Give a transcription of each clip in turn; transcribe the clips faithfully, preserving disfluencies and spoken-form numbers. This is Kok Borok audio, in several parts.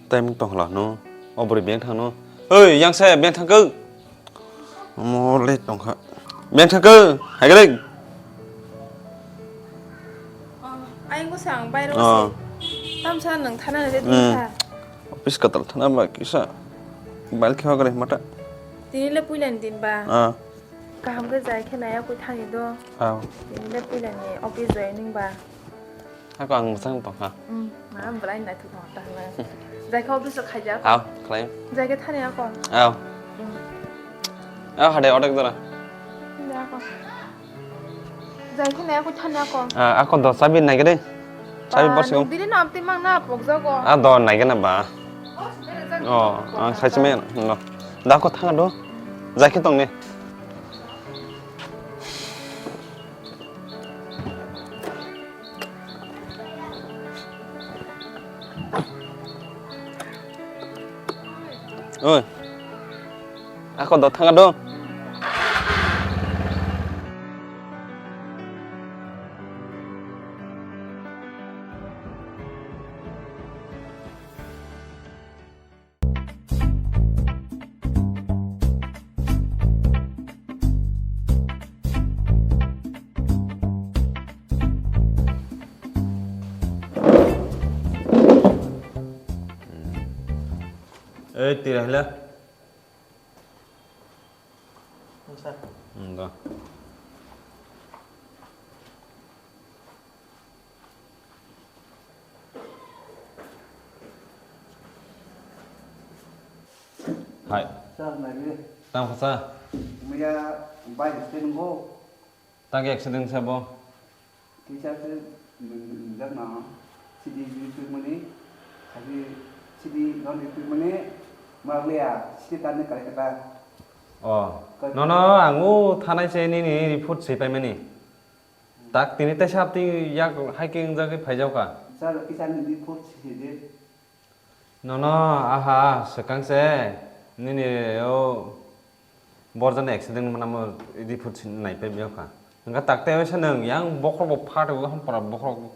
Time tong hla no. O bwrwi beng thang no. Oi, yang saya beng thang kau. Mo le tong kha. Beng thang kau. Hai gale. Oh, ayang ko sang bai ro Oh. se. Tam sa nang thana ne Hmm. din kha. Office katal thana ba kisa. Bal khe hogre mata. Tini le puila ni din ba. Ah. Kaham khe jai khe naya koi thani do. Ah. Tini le puila ni office joining ba. Ako ang mwchang tong kha. Hmm, ma belai naithok tong ta hwnwi. Jai khe office o khaijak. Aw, khlai. Jai khe thani ako. Aw. Hmm. Aw, hade odek dara. Thani ako. Jai khe naya koi thani ako. Ah, ako do chabi nai gede. Chabi Ba, borsi nung dini nam timang na pokjago. Ah, do nai gana ba. Oh, ang sai chime no. Da ako thang do. Jai khe tong ni. Oi. Ako do thanga do. Ei, tira hila. Sir. Hmm, do. Hai. Sir, nai le. Tang phasa. Maya bai accident go. Tang accident sa bo. Kisa se nung, nung jak na. Sidi juri tu mani. Kasi sidi non juri tu mani. Maglia sidi tan ne kare kata. Oh. Kal- No, no, ang u thanai se nini report se pai mani. Tak tini tei sab tini yak hai khe wngjagwi phaijaukha. Sir, kisa nini report sidi. Nono aha swkang se nini o borjani accident manamo report naipai biokha. Hwnkha tak tei waisa nwng yang bokhorok bo phat o hampora bokhorok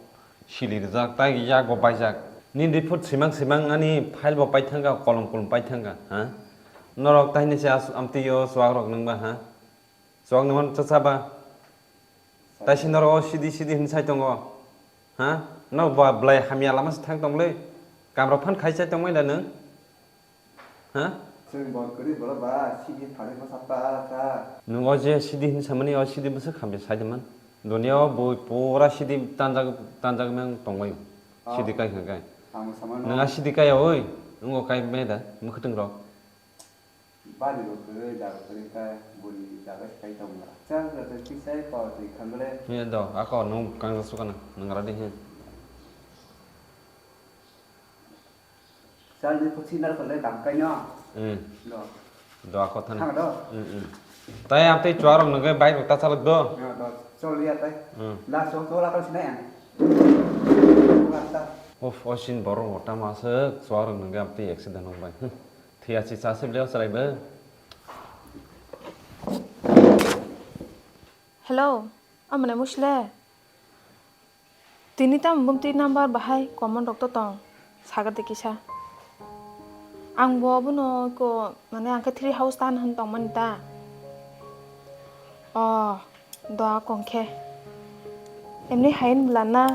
sili rijak tai yak bo baijak. Nini report simang simang ani file bo paithangkha kolom kolom paithangkha ha. Norok taini se as-, amtwi o chuwak rok nwngba ha. Chuwak nwngmano chacha ba. Taisi norok o sidi sidi hwn sai tongo. Ha? Norok ba belai hamya lama se thang tong le. Kamrok phan khai sai tongmai da nwng. Ha? Chwng bor kwrwi borok ba sidi thani bwsa ta ta. Nwng o je sidi hwn samani o sidi bwswk hamya sai de man. Dunia o bo pura sidi tanjak tanjak mang tongbai. Ah. Sidi kai hwn kai. Ang samano. Nwng a sidi kai oi. Nwng o kai me da mwkhwtwng rok. Bari rok kwrwi jaga kwrwi kha bwrwi jaga se kai tongla. Chang kwrwi twi sai kor twi khangle. He do, ako nwng kangja sukana, nwng radi he. Chang ni phuchi nar kole dam kai no. Hmm. Do. Do ako thana. Thang do. Hmm, hmm. Tai am tei chuarok nwng bai rok ta chalok do. Ya do. Chol ya tai. Hmm. La so so la kal sinai ang. Rasta. Of, osin borok rok tamo aswk chuarok nwng am tei accident wng bai. Hmm. Thwiya si cha se bwleo chwrai bo. Hello, amone musle? Tini tamo bumtwi number bahai common rok to tong, sagar de kisa. Ang bo abono ko, mane ang khe three house tan han tong mani ta. Oh, doa kong khe. Emni hain bwla na?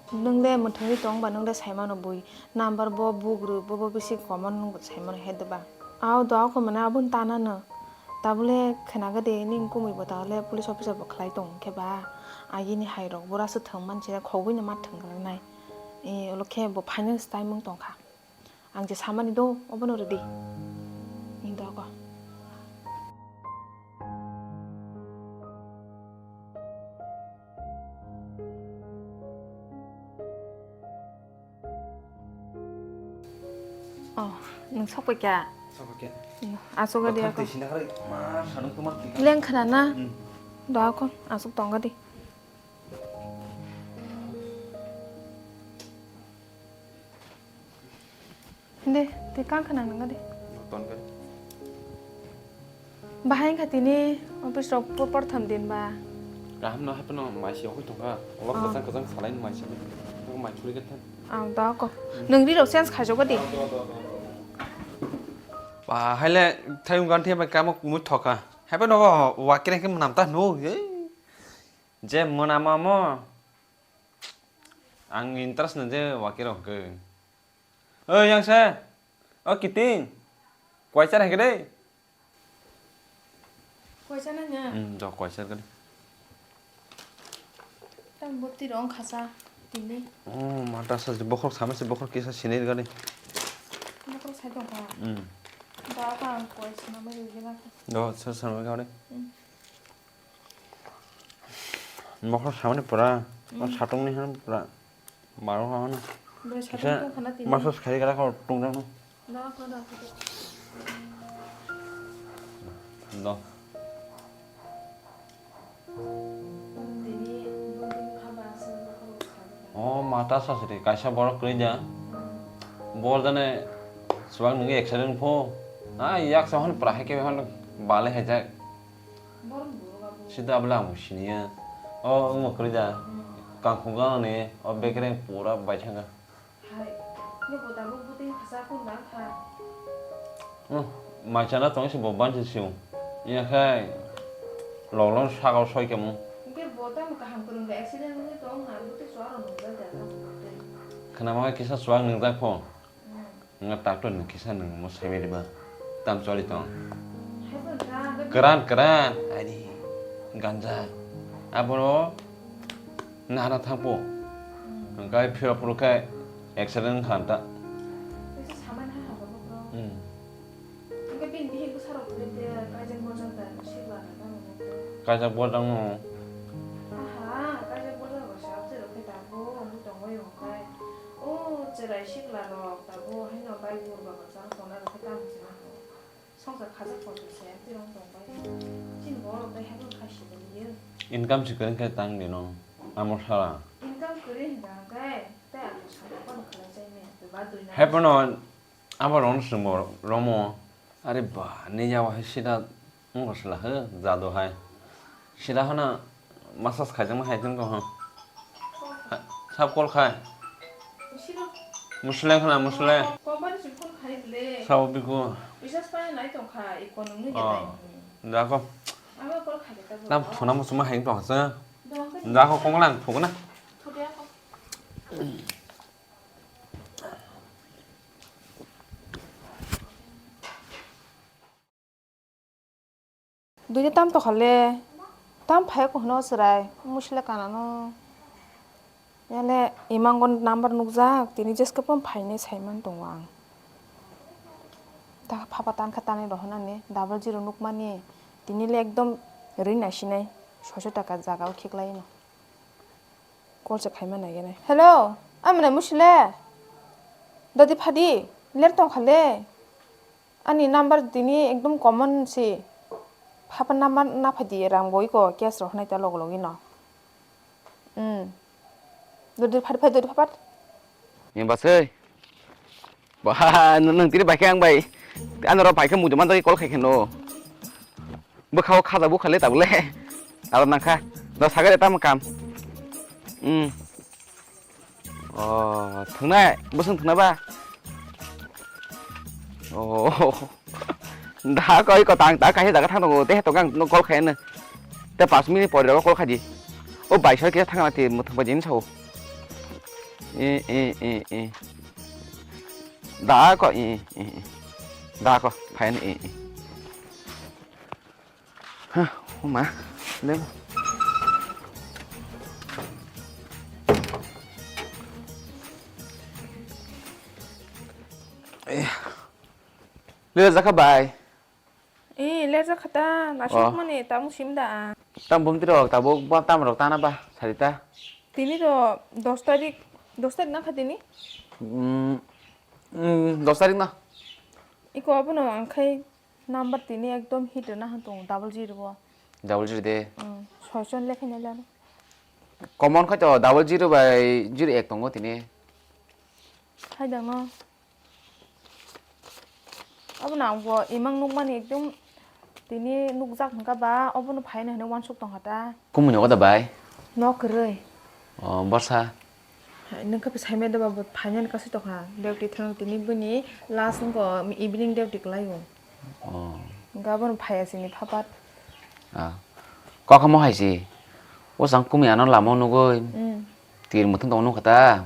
Nwng le mwthangwi tong ba nwng le sai mano bui. Number bo bugrwi, bo, bo bisi common nwng bo sai mano he de ba. Ao do ako mane aboni tana no. Tabule khwnaga de nini kumui bo tabule police officer bo khlai tong khe ba. Agini hai rok bura se thwng man se khogwi no ma thwng rw nai. E, ulo khe bo finance time wng tong kha. Ang je samani do, obono rwdi. Ni dogo. Oh, nwng sokphaikha? Sokphaikha. Aswk gadi ako. Twi sina kharwi, ma, sanung tuma twi. Leng khna na? Hmm. Do ako, aswk tong gadi. Hindi, twi kang khna nang gadi. Ton gadi. Bahai wngkha tini office rok po-, portham din ba? Kaham no haphano mai se okoi tongkha. Olok kwchang kwchang salai no mai se. Mai chuli khe thang. Ang da ko. Nwng ri rok change khai jogo di. Ba, haile thayung gan thai bai kamo kumui thoka. Haiba no wa kere ke nam ta no. Je mona ma mo. Ang interest na je wa kere ke. Oi, yang se. O kiting. Kwai chana hai kere. Kwai chana nya? Hmm, do kwai chana kere. Tam boti rong khasa tini. Oh, mata sa bokhok sama se bokhok kisa sinir gani. Bokhok sai tong kha. Hmm. Da ka ang kwai chana mai ri gela. Do sa sa mai gani. Hmm. Mokol samani pura, o satungni han pura, maro hano. Bwrwi satungni tongkha na tini. Massage khai kara kho tungjakno. Da kho, da kho. Do. Tini bonding khaba aswk bokhorok sabi. O mata sasri kaisa borok kwrwi da. Bor jane swbak nungwi accident pho. Ha yak sa hon pura hai khe hon bale hai jak. Sida abla ang siniya. O wngma kwrwi da. Kangkhung gana ni o bekereng pura bai thanga. Hai. Ni bo tabuk buting khasa kun bang kha. Hmm, mai chana tong si bo ban si siu. Iya khai lok lok sakao soi kemo. Hingke bo tamo kaham kwrwng bai accident wngwi tong na buti so aro nung jai da. Khna ma kisa swak nung jak pho. Nga doctor ni kisa nung mo sai bai ba. Tam choli tong. Hai bo da, da. Kran kran. Ani ganja. Abono nana thangpo. Hingke phiro phuro khe accident khan ta. Kaisa saman ha ha ba bro. Hmm. Hingke bini bihik bwsarok kwrwi de kaijak bojak da sikla na tamo. Kaijak bojak no. Aha, kaijak bojak ba sab je rok khe tabuk wngwi tongwi hwnkhe. O cherai sikla rok tabuk haino bai bur ba bwchang tongna rok khe tamo se na. Songsa khajak kotor se, tirong tong bai. Chini borok bai habo khai se bai ye. Income se kwrwi khe tang di no, amo sala. Income kwrwi hwnkha hwnkhe, tei amo sala kono khlai chai me, ba dui na. Hai pono amo rong se mo, romo. Are ba, ni yawa hai sida, wngkha sala he, jado hai. Sida hana, massage khaijakma hai tong tong ha. Sab call khai. Musle khna, musle. Company se phone khai le. Sabo biku. Bisas pai nai tong kha, iko nungni de. Oh. Dako. Abo call khai ta. Tam thuna musuma hai tong ha. Dako konglang phugna. Thode ako. Dui de tam tokha le, tam phai ko hwno chwrai, musle kana no. Yale imango number nukjak, tini jeske pon phainai saiman tongo ang. Ta phapa tankha tanai rohornani, double zero nukmani, tini le ekdom ring naisinai, soiso taka jaga o khiklai no. Call se khaima naigenai. Hello, amne musle? Dodi phadi, ler tongkha le. Ani number tini ekdom common si. Phapa number na phadi rang boi ko cash rok hnai ta log logi no. Hmm. Dodi phadi phadi dodi phapat. Ni basai. Ba, nung, nung tini bai khe ang bai. Ano ro bai khe muitu man call khai khe no. Bwkha o khaja bukha le tabuk le. Aro nangkha. Do sagare tamo kam. Hmm. Oh, thungnai, bwswng thungna ba? Oh. Da koi ko tang ta kaisa jaga thang tongo, te heto gang no call khai no. Te pas minute pore call khai di. O bai soi kisa thang na ti muthung ba jin sao. E, e, e, e. Da ko, e, e, e. Da ko, phai no, e, e. Ha, o ma, le. Eh. Le, jakha bai. Eh, le jakha ta, nasuk mani, tamo sim da. Tam bum tiro, tabuk ba tam rok tana ba, sarita. Tini to dos tarik, dos tarik na kha tini? Mm, mm, dos tarik na. Iko abono ang khai Number tini ekdom hit rwna hwn tongo, double zero o. Double zero de. Hmm, soichon lekhainai lano. Common khai to double zero bai zero ek tongo tini. Hai dang no. Abo nang bo imang nukmani ekdom tini nukjak hwnkha ba, obono phaina hwnwi uansuk tongkha ta. Kumui nogo da bai? Nok kwrwi. O, borsa. Hai, nwng khe saimaya da babu, phainani kaisa tokha. Duty thang tini bini last wngkha, evening duty kwlaio. Oh. Hwnkhe abono phaiya sini phapat. Ah. Kok hamo hai si. O chang kumi ano lama o nugwi. Hmm. Tir muthung tong nukha ta.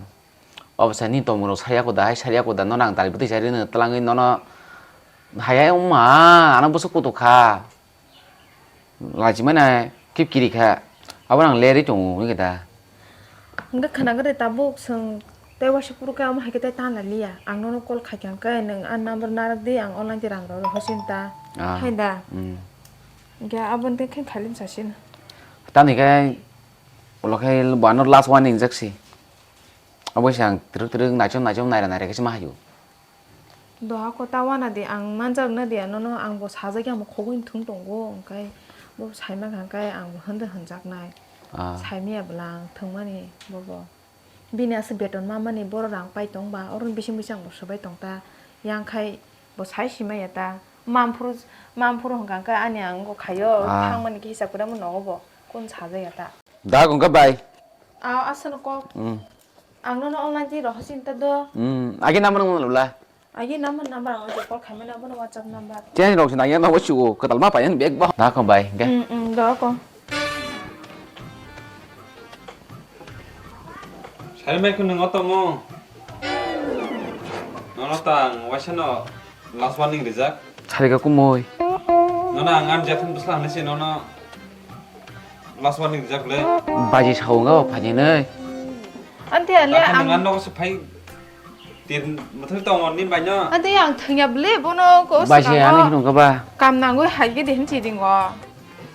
Obo sai ni tongmung rok sariya koda hai, sariya koda nono ang dari bwtwi sari no twlangwi nono. Hai hai wngma, ano bwswk kutuk kha. Lachimani kip kiri kha. Abo nang lerwi tongo, hwnwi khe da. Hwnkhe khwna gari tabuk chwng tei waisa phuru khe amo hai khe tei tan lai liya. Ang nono call khai kha hwnkhe nwng a number narwk di, ang online twi rang rw rw hosinta. Ah. Hai da. Hmm. Hwnkhe abo hwnkhe khe khailim sasino. Tamni khe ulo khe bo ano last warning jak si. Abo se ang twrwk twrwk naichom naichom naira naira khe se ma haio. Doha ko ta wana di, ang manjak na di, nono ang bo sajak ya, mo khogwi thung tongo, hwnkhe bo sai mankha, hwnkhe ang bo hwnde hwnjaknai. Ah. Saimaya bwla ang thwngmani bobo. Bini aswk beton mamani, boro rang pai tong ba, oro bising bising ang bo swbai tong ta, yang khai bo sai simaya ta. Mamphuru, mamphuru hwnkha, hwnkhe ani ang bo khaio, ah, thangmani khe hisab kwrwngma nogo bo, kun sajaya ta. Da hwnkha bai. Ah, aswk kok. Hmm. Ang nono online twi rohor sinta do. Hmm, agi number wng lula. Agi number, number ang call khai mano, abono WhatsApp number. Chini rok sinang yang nogo chugo, kwtal ma payan bag ba. Da ko bai, ge. Hmm, hmm, do ko. Sari mai khun nang otomo. Nono tang waisa no. Last warning rijak. Sariga kumui. Nono ang ani jatun bwsla hwnwi se nono last warning rijak le. Baji sao wngkha o phainai nai. Ante ale ang. Ang nogo se phai tin mwthang tongo ni bai no. Ante ang thwngya bwle bono ko. Baji ani hwnka ba. Kam nangwi hai ge de hin chi ringo.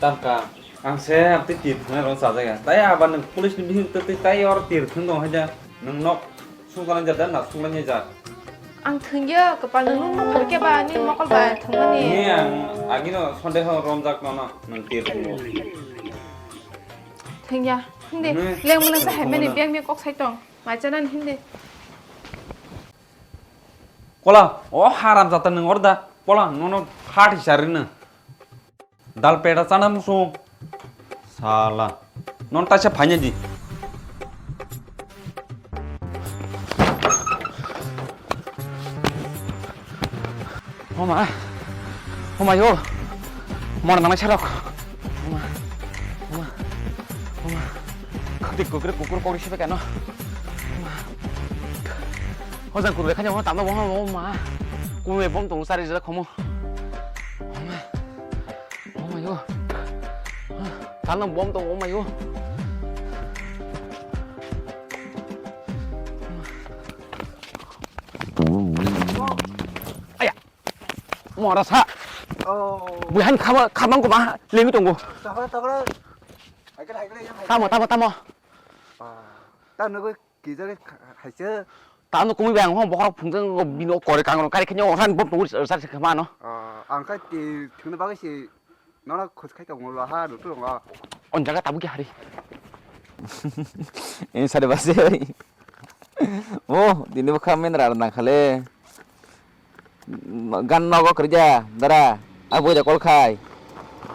Tamka ang se ang tei tir thwngnai rok chajaga. Tai aba nwng police ni bihik tei tai or tir thwng dong haja. Nwng nok Sungkang jat na sungkang jat. Ang thwngya kwpal nung nung phar khe ba ni mokol ba thwngmani. Ni ang agino sonde ho romjak nono nung tir thwngmo. Thwngya. Hindi. Leng mwnang sa hai mani biang mi kok sai tong. Mai chanan hindi. Kola, o haram jata nung orda. Kola, nono phat hisari nung. Dal peda chana musu. Sala. Non taisa phaina di. Homa. Homa yo. Mor nang sarok. Homa. Homa. Homa. Khati kukre kukur kori sibe keno. Homa. Hojang kurbe khanya homa tamno homa homa. Kume bom tong sari jera khomo. Homa. Oh my god. Tanam bom tong, oh my god. Aya. Mora sa. Oh. Buhan khama khamang ko ma lemi tongo. Takra takra. Haikal haikal yang haikal. Tamo tamo tamo. Ah. Tamo nugui. Kijak hai se. Tamo kumui bai ang hong bokhorok phungjak bini o kore kangrong kari khenyo osan bom tongo sar se khama no. Ah, ang kha ti thwngna bagwi se nono khoj khai tongo lo ha nuthu tongo. On jaga tabuk ki hari. Ini sare base. Oh, dini bokha men rar nang khale. Gan nogo kwrwija, dara. A bui da call khai.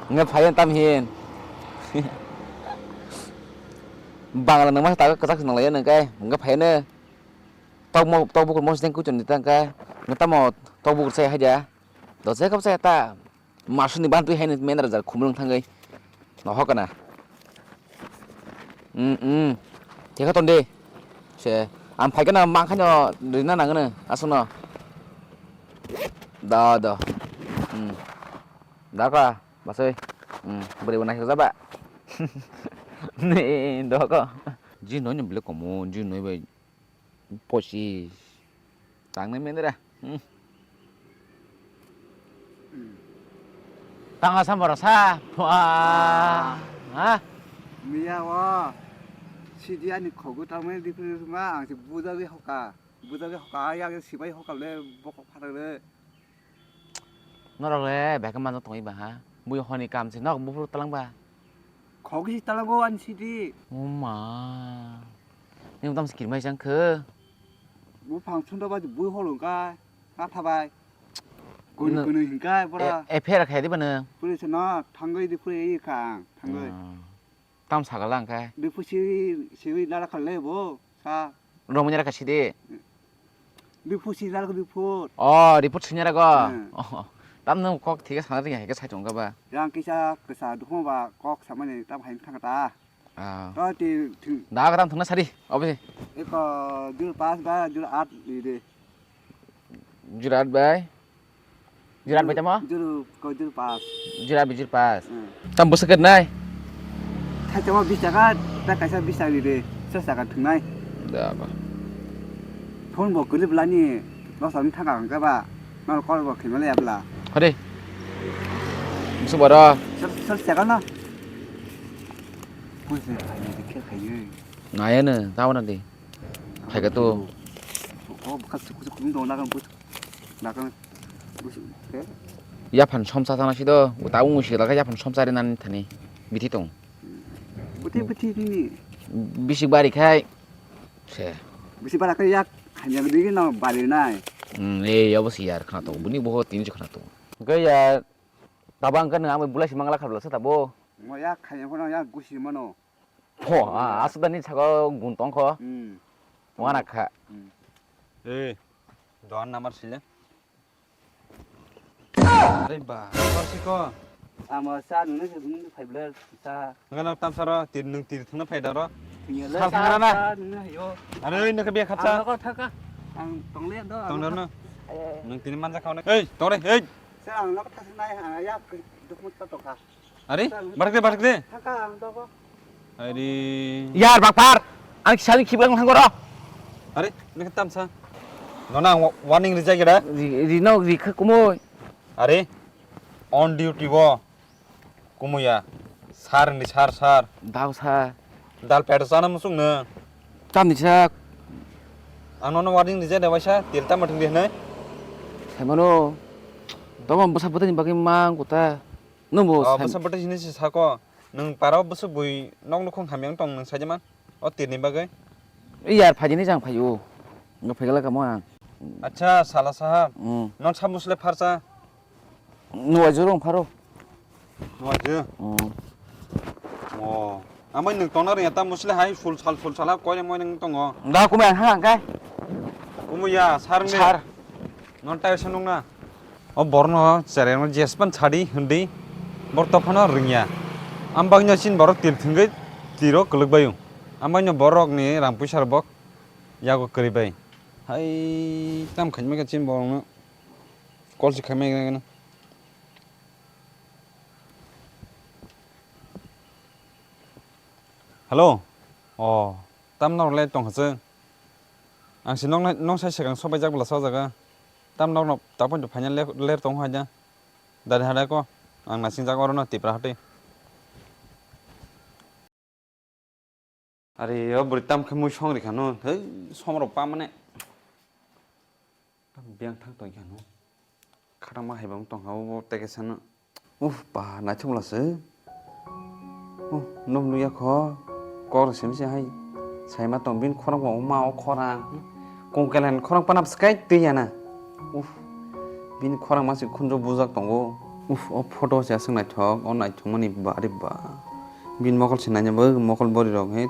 Nge phai tam hin. Bangla nang ma ta kwchak nang lai nang kai. Nge phai ne. Tok mo, tok bukur mo seng kuchon ni tang kai. Nge tamo tok bukur sai haja. Do se kap sai ta. Masuni ban twi haini manager khumlung thangwi. Nohok kana. Mm, mm. Thikha tonde. Se, ang phaikhe no mangkha no rina nangno aswkno. Da, da. Mm. Da ka, basai. Mm, bwrwi bo naisik jaba. Ne, do ko. Ji noi ni bwle komo, ji noi bai. Pochis. Tangnai mendra. Hmm. Tanga sa mora sa. Wah. Ha? Miya wa. Sidi ani khogo tangmani dipri ma ang si buja ge hoka. Buja ge hoka ya ge sibai hoka le bokok phara le. Norok le beke mano tongwi ba ha? Bui honi kam se nok buphuru talang ba? Khogwi si talango ani sidi. O ma. Nini tam sikir mai jang khe. Buphang sunda bai bui holong kai. Katha bai. Kunu kunu hingkai bora. E phera khai di bana. Puri se no thangwi di puri kha thangwi. Tam sagala ang kai. Di pusi siwi nara khalle bo sa. Romwi nara kasi de. Report si lalgo report. Oh, report sini rago. Hmm. Oh, tam nang kok thik sana ring hai ke sai tong ba. Yang kisa kisa dukhong ba kok samani tam hai thang ta. Ah. To ti thing. Da ka tam thang na sari. Obe. Eko jul pas ba jul at ni de. Jul at bai. Jul at bai tamo? Jul ko jul pas. Jul at bai jul pas. Hmm. Tam bwswk nai? Thaitamo bis taka, ta kaisa bis taka de, sas taka thwngnai. Da ba. Phone bo kwrwi bwlani, losa wng thangka hwnkhe ba, noro call bo khaimali ya bwla. Hade. Musu boro. Sal, sal chakal na. Puisi khaini de khel khaini. Naya ne, tawa na de. Phaika to. Oh, bwkha suk suk wng dong, nakang bus-, nakang bus-, eh? Yaphan somsa tana sido, uta ungu si laka yaphan somsa ri nani thani. Bithi tong. Buti buti nini. Bisik bari khai. Se. Bisi bara khai yak, hanya digi no bari nai. Hmm, eh, ya bosi yar khana to. Buni boho tin khana to. Gaya, tabang kan nang bulai si mangala khabla sa tabo. Mo yak khanya kono yak gusi mano. Pho, ah, aswk da ni saka gun tong kho. Hmm. Wana kha. Hmm. Eh, doan number sile. Are ba, kor si ko. Amo sa nungni se nungni phai bler sa. Ngana tam saro, tir nung tir thungna phai daro. Tingya le Sal sa, thangna na. Sa nungni hayo. Are, oi, naka biya khatsa. Ang nokol thaka. Ang tongle do, ang Tong daro nokol. Na. Eh. Nung tini manja khauna. Ei, tore, ei. Sa ang nokol thaka nai, ang ya dukmut ta tokha. Are, barak de, barak de. Thaka ang dogo. Are. Yar, bakpar. Ang kisani khibi ang thangoro. Are, ini tamsa. Nona wa-, warning rijak ya da? Ri, rino, ri kha kumui. Are, on duty bo. Kumuya. Sar ni sar, sar. Dao sa. Dal pet sana musung ne. Tam ni sak. Ang nono warning rijak da waisa, til tam thung de ne. Saimano. Tamo bwsa bwtani bagwi mang kuta. Nwng bo Oh, sai- bwsa bwtwi sini se sako. Nwng para bwswk bui nok nukhung hamya wng tong nwng saijama. O tirni bagwi. Yar phaidi ni jang phaio. Nwng phaikala kamo ang. Acha, sala sahab. Mm. Non samus le pharsa. Nuwa juro pharo. Nuwa juro? Mm. Oh. Amai nwng tongna rwngya ta musle hai sul sal sul sala koi reng moi reng tongo. Da kumai ang hang kai. Kumuya sar ne. Sar. Non tai sanung na. O borno chereng no jespan sadi hindi. Bor tophano rwngya. Ambagno chin borok til thwngwi tiro kwlwk baio. Ambagno borok ni rang puisa rok bok yago kwrwi bai. Hai tam khaima khe chin borok no call si khaima khe. Hello. Oh, tam norok le tong hachwk. Ang si nok nai, nok sai swkang sobaijak bwla sa o jaga. Tam nok no tapon to final ler, ler tong hai da. Dari hada ko. Ang nasing jaga oro no Tipra hati. Are o bwrwi tam khe mui song rikha no. Hei, som rok pa mane. Tam biyang thang tong kha no. Khatang ma hai bang tong ha o teke sano. Uf, pa naithok la se. Uf, nuk nuya kho. Kok rok simi se hai. Sai ma tong bini khorang bo ma o khorang. Kung kelan khorang panap skai twi ya na. Uf, bini khorang ma se khunju bujak tongo. Uf, o photo se aswk naithok, o naithok mani ba re ba. Bini mokol se nanya bo mokol bori rok he.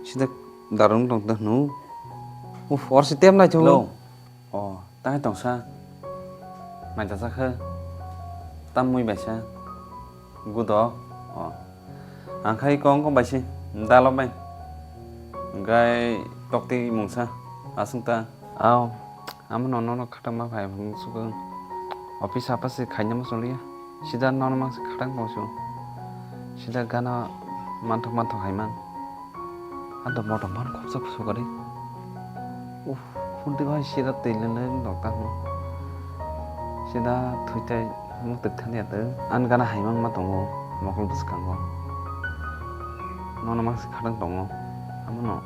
Sida darung tong ta hnu. Uf, or se tem naithok. Hello. O, tai tongsa. Naitasa khe. Tam mui baisa. Gudo. O. Ang khai kong kong baisi. Dalo bai. Gai tokti mungsa. Asung ta. Au. Amo no no khatang ma phai phung sugo. Office apa si khaina ma soliya. Sida nono mang se khatang tong su. Sida gana manthok manthok hai man. Ado motom man khopsa khopsa gari. Uff, khunti bai sida twi le le nokta hwn. Sida thwi tai muk twk thani ate. An gana hai man ma tongo mokol bwskango. Nono mang se khatang tongo. Amo no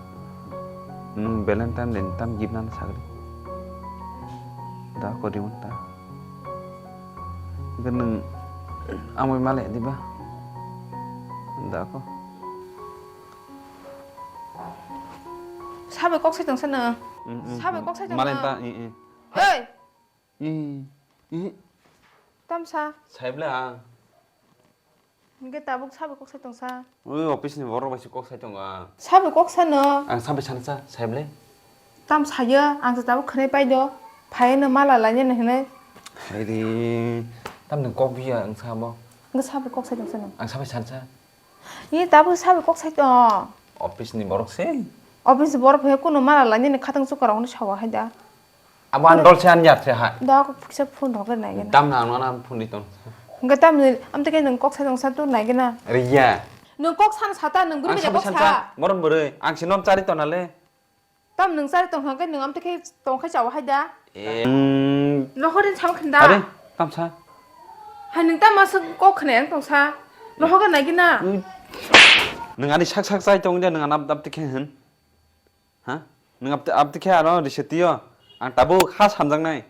nwng Valentine day ni tam gift nana sagri. Da ko diun ta. Hwnkhe nwng amoi male diba? Da ko. Sabai kok sai tongsa no. Mm, mm, Sabai mm. Kok sai tongsa. Malen ta, i, i. Oi. I, i. Tamsa. Saibla ang. Hingke tabuk sabai kok sai tongsa. Ui, office ni borok bai se kok sai tongo ang. Sabai kok sano. Ang sabai sana sa, sai bwle. Tam sayo, ang se tabuk khwnai pai do. Phai no mala lainani hinui. Hai re, tam nwng kok biya ang sa bo. Hingke sabai kok sai tongsa no. Ang sabai sana sa. Ni tabuk sabai kok sai tong. Office ni borok se. Office ni borok phai kuno mala lainani khatang chukarok no sawa hai da. Abo ang dol se ang yar se ha. Da kok kisa phone rok nai gana. Tam na ano na phone di ton. Hingke tam ni, am te ke nwng kok sai tongsa tu nai gana. Riya. Nwng kok san sata, nwng bwrwi Ang bai sabai kok sana sa. sa. Moron bwrwi. Ang se nom chari ton ale. Tam nwng chari tong hingke nwng am te ke tong khai chawa hai da. Eh, mm, Nohor ni sam khinda. Are, tam sa. Hai nwng tam masa kok khna yang tong sa. Nohor ga nai gana. Ui. Nwng ani sak sak chai tong de nwng anap dap te khe hin. Ha? Nwng abte, abte khe ano risi twi o. Ang tabuk ha samjaknai.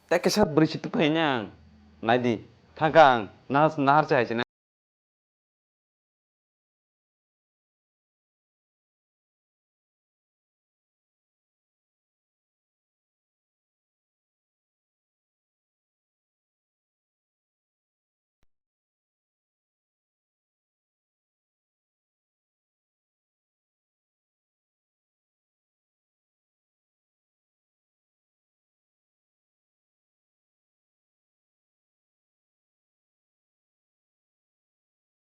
Tei kisa bwrwi si tuphai nang. Nai di. Thangka ang. Nahar, nahar se hai se na.